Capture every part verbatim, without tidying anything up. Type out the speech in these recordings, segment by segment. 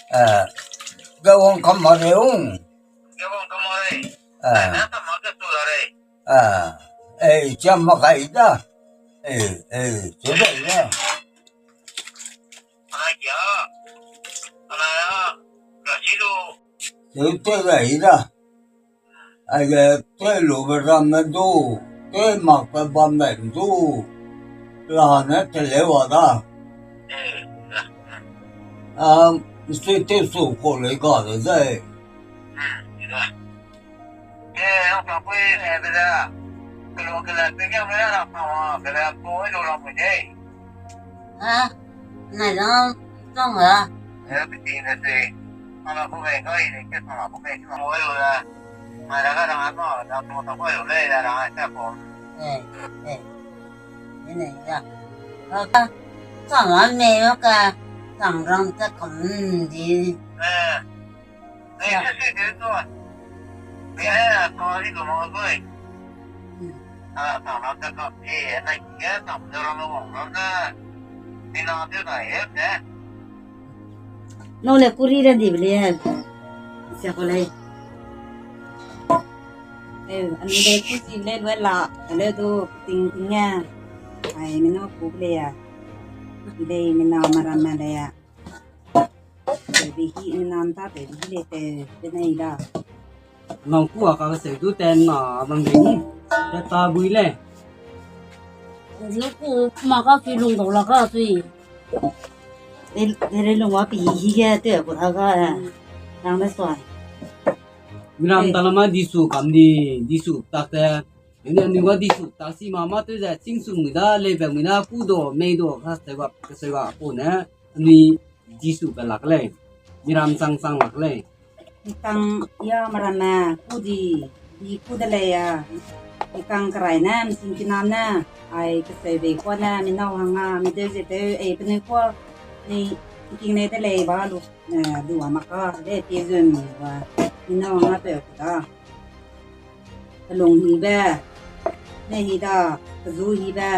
Eh, ge wang kam ma re ung. Ge wang kam ma re. Eh. Eh, na ta ma ge tu la re. Eh, eh, jam ma kai da. Eh, eh, tu de da. Ana kia. Ana ya. Ga chi lu. Tu te ga i da. Aige tei lube ramme du, tei makbe bambe du, la ne teleu a da. A, nsui tewsu kau lei ga de zai. Ha? Nai zang zang la. Eh, eh. Ene ya. Ka, ka, chang la me ka, chang rang ta kam di. Eh. Nau le kuri ra di bele. Sia ko lei. Eh, ani le ku si le lua la, ale du ting ting ya. Ai, mi nau ku le ya. Ile mi nau maram ma le ya. Baby hi, mi nau ta baby hi le te, te nei da. Nang ku a ka se du te na bang de ni. Te ta bui le. Nang ku ma ka sui lung dau la ka sui. Te, te re lung wa pi hi ge te ku ta ga. Nang le sui. Miram ta la ma di su kam di, di su tak te. Ene anui ga di su tak si ma ma te ze ching su mui da, lei be mui da, ku do, mei do, ka se ga, ka se ga ko ne. Anui di su be lak lei. Miram chang chang lak lei. Ikang ya maram ne, ku di, di ku de lei ya. Ikang kerai ne, msing kinam ne, ai keseu bei kua ne, mi nau hang a, mi deu ze deu, ei penui kua, ni king ne de lei ba lu, eh, lu a maka, de pie zun, wa, mi nau hang a peu ku da. Pelung hibe, ne hi da, pezu hibe.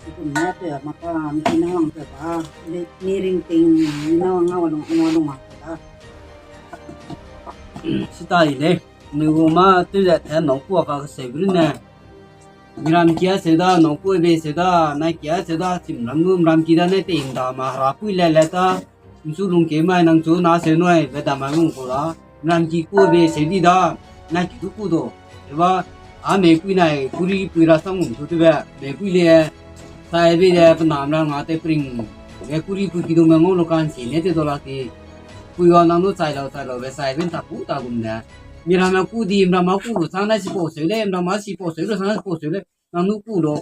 Sikum ne peu maka, mi king ne hang peu ba, mi, mi ringting, mi nau hang a wa lung, wa lung a peu da. Sita i lei, mi gu ma teu ze te nang ku a ka keseu be lu ne. Miram kia seu da, nang ku be seu da, nai kia seu da, chim ram nu, miram ki da ne te inda ma hera pui le le ta. Nchu lung ke mai nang chu na seu nui, be da mai lung ko da. Miram ki ku be seu di da, nai ki du ku do. Eba, a mei pui nai, kuri pui ra sang um tu tu be, mei pui le, sai be de, pe nam ra nga te pring. Ge kuri pui ki du me ngau lo kan si ne te do la ki. Pui wa nang nu chai lau, chai lau, be sai be ta ku ta gum ne. Miram a ku di, miram a ku lu sang nai si po seu le, miram a si po seu lu sang nai si po seu le. Nang nu ku lo.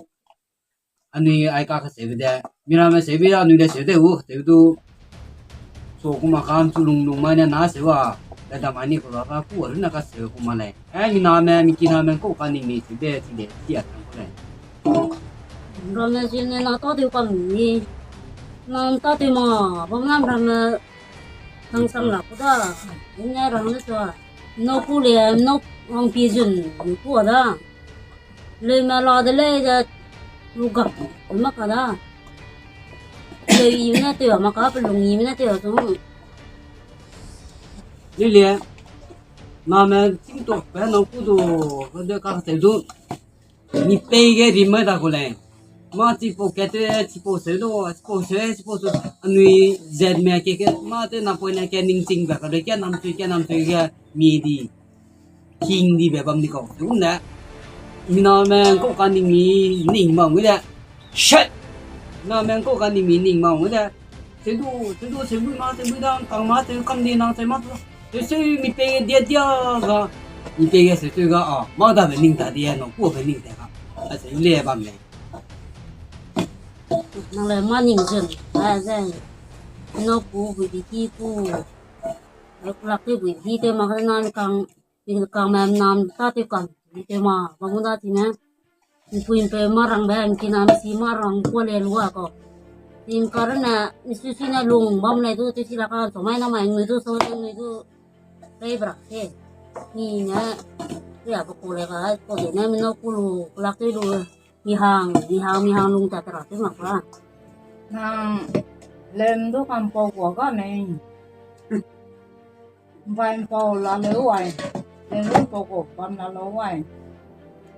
Anui ai ka keseu de. Miram a seu be anui le seu de u, seu du. So kuma kam chu lung lung mai ne na seu a. Le da mai ni ku la ka ku a lu na ka seu kuma lei. Eh, mi na me, mi ki na me ko ka ni mi seu de, ti de, ti a tang ku lei. Ram ne zin ne na ta de kam ni. Na ta de ma, bam nam ram ne. Nang sang la ku da. Ne ram ne so. No ku le, no hang pi zun, ku da. Leume la de lei ze lu gap ma ka da. Leu i ne tew ma ka, pelung i ne tew zung. Lile, name chîngtuakbe nang ku du, de ka te du. Mi pei ge ri mai da ku lei. Ma chipau kat te, chipau seu du, chipau seu, chipau seu. Anui zet me ke ke, ma te na poi ne ke ning ching ba ka de ke nam tui, ke nam tui ge mi di. King di be bam di kau. Kum ne. Mi name ngkau ka ning mi ning ma ngui de. Shit! Name ngkau ka ning mi ning ma ngui de. Seu du, seu du, seu bui ma, seu bui da, kang ma, seu kam di nang seu ma tu. Seu seu mi pei dia dia ga. Mi pei ge seu seu ga a. Ma da be ning ta dia, nang ku be ning ta ga. A seu le bam le. Nang le ma ning zun. A ze. Nang ku bui di ki ku. Lak te bui di te ma ka nang kang. Tingkang me nam ta te kan, te ma, bang da ti ne. Mpui mpe ma rang be, mkina msi ma rang kua le lua ko. Tingkar ne, msi si ne lung bam le du, te si la ka, so mai na mai ngui du, so ne ngui du. Lei brak te. Ni ne, ya ba ku le ka, ko de ne, mi no ku lu, lak te lu. Mihang, mihang, mihang lung ta tera te mak la. Nang, Lem du kampau kua ga mei. Bai mpau la leu ai. Lem du mpau kua bam la lau ai.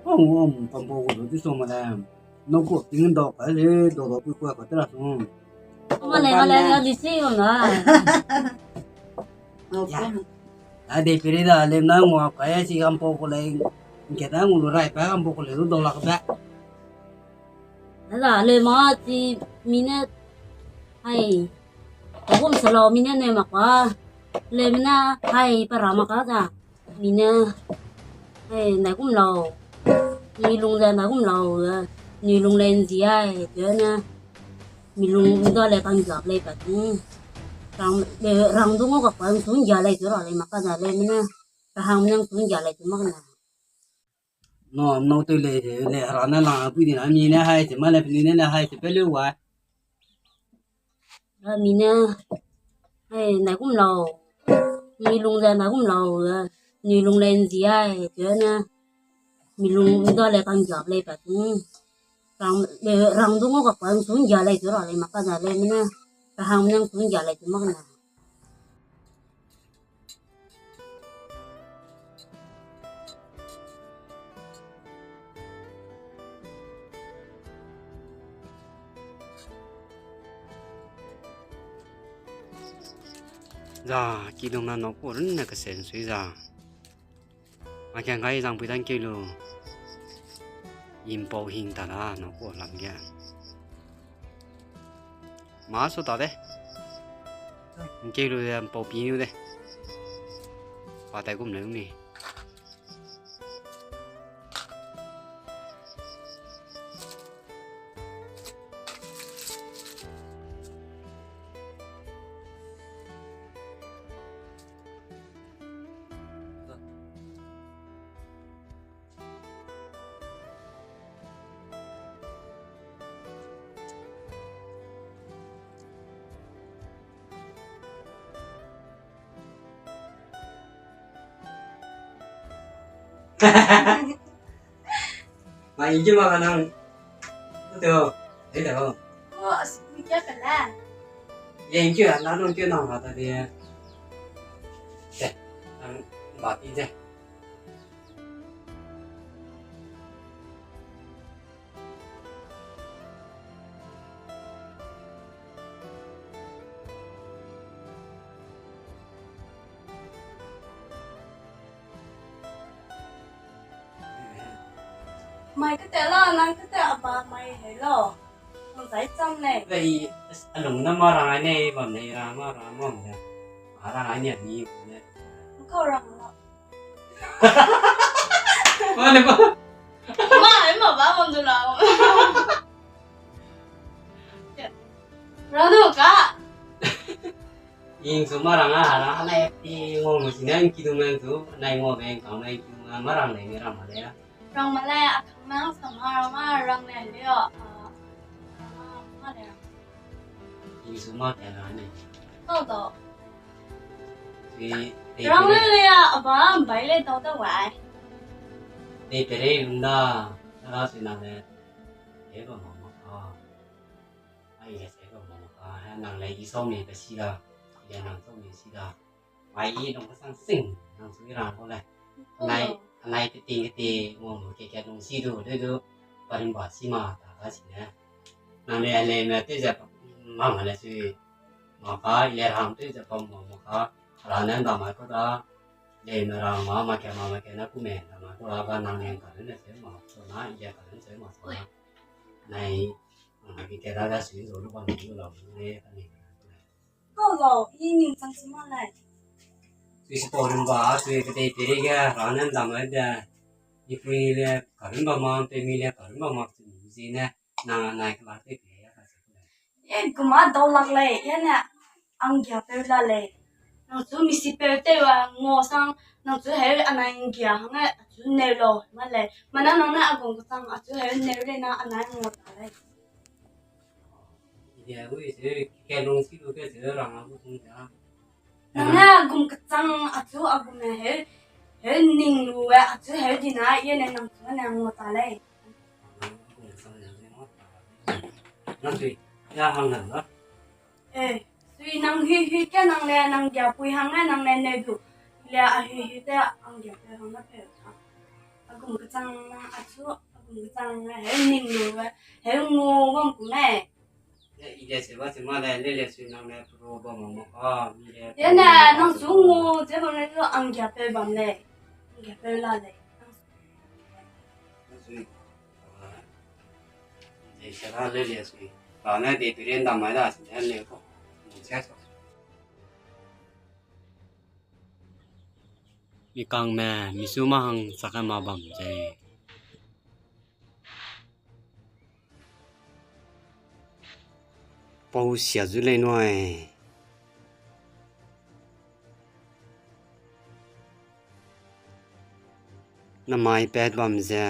Ang, ang, kampau kua du so ma lem. Nang kua ting dau ka le, dau dau pui kua ka te la sung. Ama le, ama le, ya di si bam na. Ya. A de pere da lem na ngua ka ya si kampau kua le. Ngke da ngu lu rai pa kampau kua le du dau la ka ba. Ada le ma ti mi ne hai. Ka gum sa lau mi ne ne mak pa. Le mi ne hai pa ra mak ka da. Mi ne hai nai gum lau. Mi lung ze nai gum lau. Mi lung le nzi ai te ne. Mi lung mi da le kan jap le pa tu. Rang le rang du ngo ka pa tu ngia le tu ra le mak ka da le mi ne. Ka hang mi ne tu ngia le tu mak na. No, no, tu le, le, ra na la, pui di na, mi ne hai, te ma le, pui ne le hai, te pe le wa. Ra mi ne, hai, nai gum lau. Mi lung le nai gum lau, eh. Mi lung le nzi ai, te ne. Mi lung mi da le kan jap le pa tu. Rang, le, rang du ngo ka pa tu ngia le tu ra le mak ka da le mi ne. Ka hang mi ne tu ngia le tu mak na. Za, kilung na nau ku runne kesen sui za. Ma kiang kai zang pui dan keu lu. Impau hing ta da nau ku lam ge. Ma su ta de. Nkeu lu de mpau pi niu de. Pa tai gum le mi. Ma, ingki ma ka nang. Tutu, ei da ho. Oh, asu kia pele. Ye, ingki a, na nung keu nang ra ta de. De, nang ba pi de. Mai kete la, nang kete a ba mai hei lo. Nang zai chang lei. Bei, alung na ma rang ai nei, bam nei ra, ma ra, ma ne. Ma rang ai nei ni ne. Kau rang lo. Wa ne ba. Ma, ai ma ba bam du la. Rang du ka. Ing su ma rang a, rang a lai ti ngau mu si ne, ing ki du meng su, nai ngau beng kang nai ki ma, ma rang nei ni rang ma le. Rang ma le, a kang nang sa ma rang ma, rang le le o, a, rang ma le. Ing su ma ke rang ne. Tau tau. Rang le le a, a ba, bai le tau tau wai. Dei pere lung da, ra si na le. E ba ma ma ka. Ai le se ba ma ma ka, nang le i sau mi pe si da. I le nang sau mi si da. Mai i nung ka sang sing, nang su i rang ko le. Nai, nai te ting ke te, mo mo ke ke nung si du, de du, parim ba si ma, ta ka si ne. Nang le le me te ze, ma ma le su, ma ka, i le rang te ze, pa ma ma ka, ra ne nda ma ko da, le me rang ma, ma ke ma, ma ke na ku me, nda ma ko da, ba nang le ka le se ma, so na, i le ka le se ma, so na. Nai, nang ke ke da da su zo lu ba lu la, le ka ni. Kau lau, i ning chang si ma lai. Sui si pau rimba, sui kedei peri ge, ranen dam ai de. I pui le, karimba ma, pe mi le, karimba ma, tu zi ne, na, nai kela te pe ya ka se. E, kuma dau lak lei, ya ne, ang gia peu la lei. Nang chu mi si peu te wa, ngo sang, nang chu heu anai ang gia hang e, a chu neu lo, ma lei. Mana nang ne a gong ka sang, a chu heu neu lei na, anai ngo ta lei. Nang ne gum kechang achu a gum ne heu, heu ning lu e achu heu di na, ye ne nang chu ne ngau ta lei. Nang tui, ya hang nang la. Eh, sui nang hui hui ke nang le nang giapui hang ne nang le ne du. Le a hui hui te ang giapeu hang ne peu ta. Agum kechang na achu, agum kechang na he ning lu, he ngu bam ku me. Ye, i le se ba se ma le, le le sui nang le pro bam ma ka, mi le. Ye ne, nang su ngu ze bam le lu ang giapeu bam le. Ang giapeu la le. Nang sui. Nang sui. Ze se la le le sui. Ba ne de peren dam mai da, se ne le ko. Nang se so. Mikangme, misu mahang saka ma bam ze. Pau sia zu lei nui. Namai pat bam ze.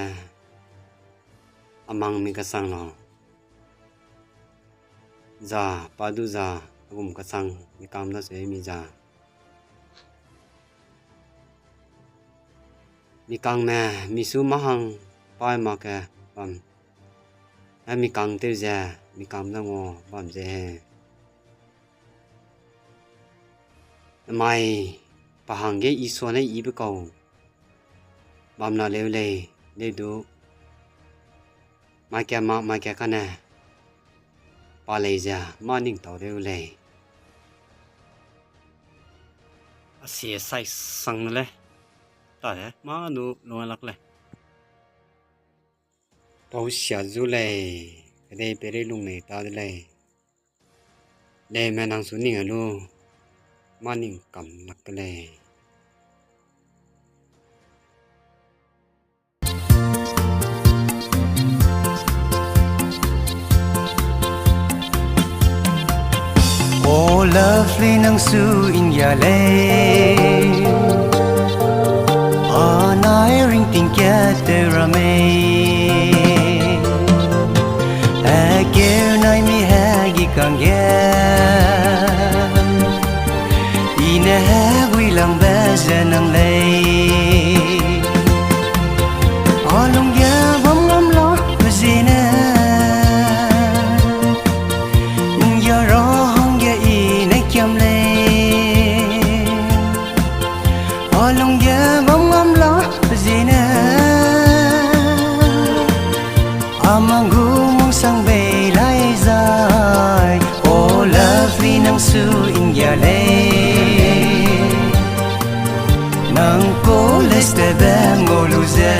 Amang mi kasang lau. Za, pa du za, agum kasang, mikang da se mi za. Mikangme, misu mahang, pai ma ke bam. A mikang tew ze, mikang da ngua bam ze he. Mai, pa hangge i suane i be kau. Bam la leu lei, leu du. Mai ke ma, mai ke kane. Pa lei ze, ma ning tau leu lei. A sie sai sang le. Ta de, ma nu lung lak lei. Pau sia zu lei, kedei peri lung nei ta de lei. Lei me nang su ning a lu, ma ning kam lak ke lei. Oh lovely nang su India lei. Anai ringting kat te ra mei. Akeu nai mi hegi kangge. I ne hegui lang be ze nang lei. A lungge bam ngam la pe zene. Ngia ra hangge i ne kiam lei. A lungge bam ngam la pe zene. Amang gu mungsang bei lai zai, oh lovely nang su India lei. Nang college te be ngau lu ze,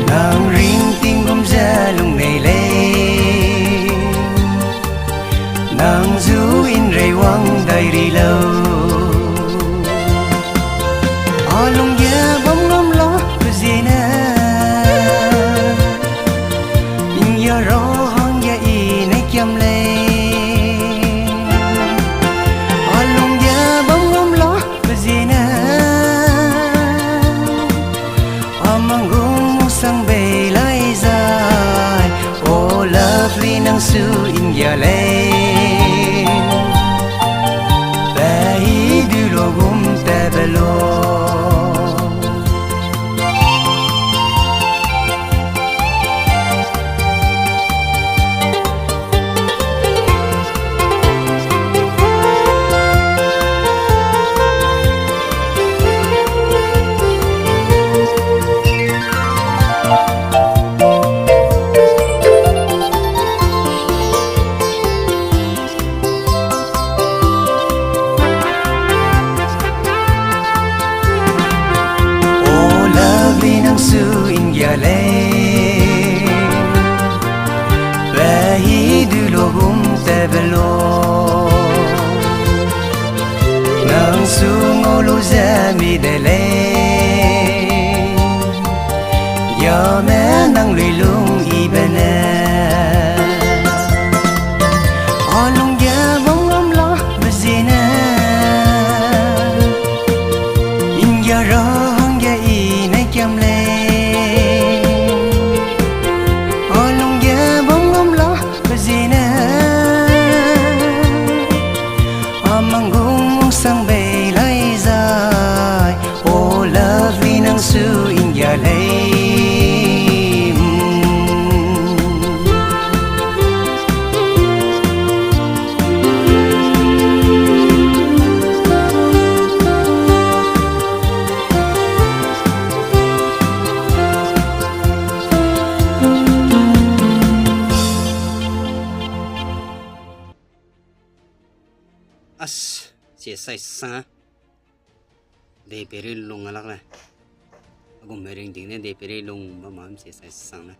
nang ringting gum ze lung nei lei. Nang zu inrei wang dai ri lau. A lungge bam ngam la pe zene. Ngia ra hangge i ne kiam lei. A lungge bam ngam la pe zene. Amang gu mungsang bei lai zai, oh lovely nang su India lei. Pe hi du lo gum te be lo. Oh lovely nang su India lei. Pe hi du lo gum te be lo. Nang su ngau lu ze mi de lei. Yame nang lui lung i be ne. A lungge bam ngam la pe zene. Ngia ra hangge i ne kiam lei. A lungge bam ngam la pe zene. Amang gu mungsang bei lai zai, Msie sai sang a. Dei peri lung a lak le. Agum me ring ding ne dei peri lung ba ma msie sai sang le.